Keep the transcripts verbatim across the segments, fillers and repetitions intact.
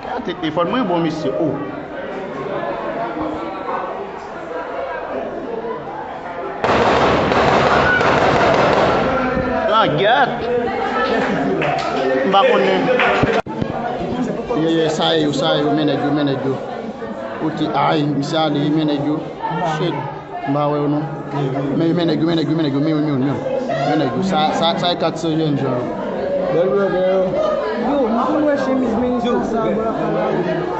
Gade telefòn mwen bon, mesye. Oh. Langyèt. M pa konnen. Ye, ye, sa ye yo, sa ye yo, men nèg yo, men nèg yo. Ok, ay, misye ale, men nèg yo. Shit. M pa wè yo non. Men, men nèg yo, men nèg yo, men nèg yo, men yo, men yo, men yo. Men nèg yo. Sa, sa, sa e kat san jènjan yo. Bèl blògè yo. Yo, m konn wè chemiz minis sa, sa, bò la.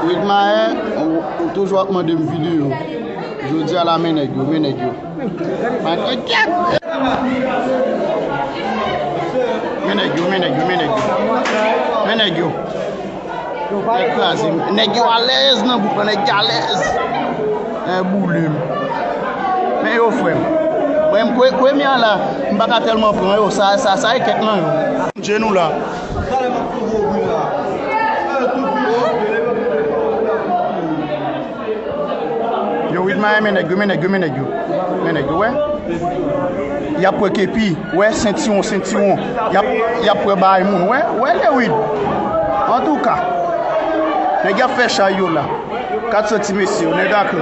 Widmaè, ou, ou toujou ap mande m videyo. Jodi a la, men nèg yo, men nèg yo. Men nèg yo, men nèg yo, men nèg yo. Men nèg yo. Nèg kraze. Nèg yo alèz nan gwoup lan, nèg yo alèz. Nèg boule m. Men yo, frè m. Frè m, pre-, premye a la, m pa ka tèlman pran yo. Sa, sa, sa e kèk nan yo. Je nou la. Yo, Widmaè, men nèg yo, men nèg yo, men nèg yo. Men nèg yo, wè. Y ap pran kepi, wè, sentiwon, sentiwon. Y ap, y ap pran bagay moun, wè, wè, Lewid. Antouka, nèg y ap fè chay yo la. Kat san ti mesye yo, nèg ak yo.